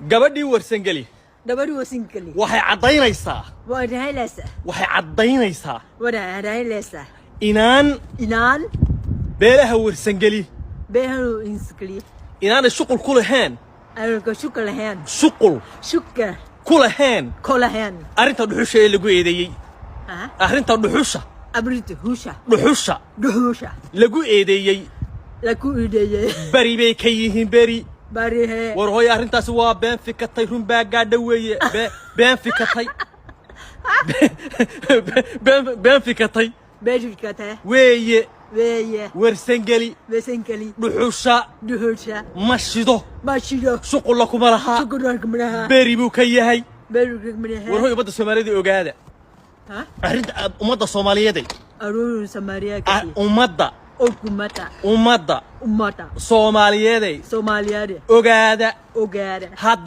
Gabadhii Warsangeli Gabadhi Wasinkali waxay caddaynaysaa waa dhahayleysaa waxay caddaynaysaa waa dhahayleysaa inaan inaan beelaha Warsangeli beehanu inskali inaanay shuqul ku lahayn aanka shuka lahayn shuqul shuka ku lahayn ku lahayn arrinta dhuxusha ee lagu eedeeyey. Ha. Arrinta dhuxusha. Abrinta husha. Dhuxusha. Dhuxusha. Lagu eedeeyey. Lagu eedeeyey. Beri bay ka yihiin, beri. Barihe. War hooy, arrintaasi waa been fikatay, run baa gaadha weeye. Been fikatay, been fikatay. Beeshikate. Weeye. Weeye. Warsangeli Wasinkali dhuxusha dhuxusha ma shido. Ma shido. Shuqulla kuma laha. Shukurka madaha. Beri buu ka yahay. Beriga madaha. War hooy, ummadda Soomaalida ogaada. Ha. Arrinta ummadda Soomaaliyeed aruun Soomaaliya ah, ummadda ummada ummadda ummada Soomaaliyeeday Soomaaliyeed ogaada. Ogaada. Hadda.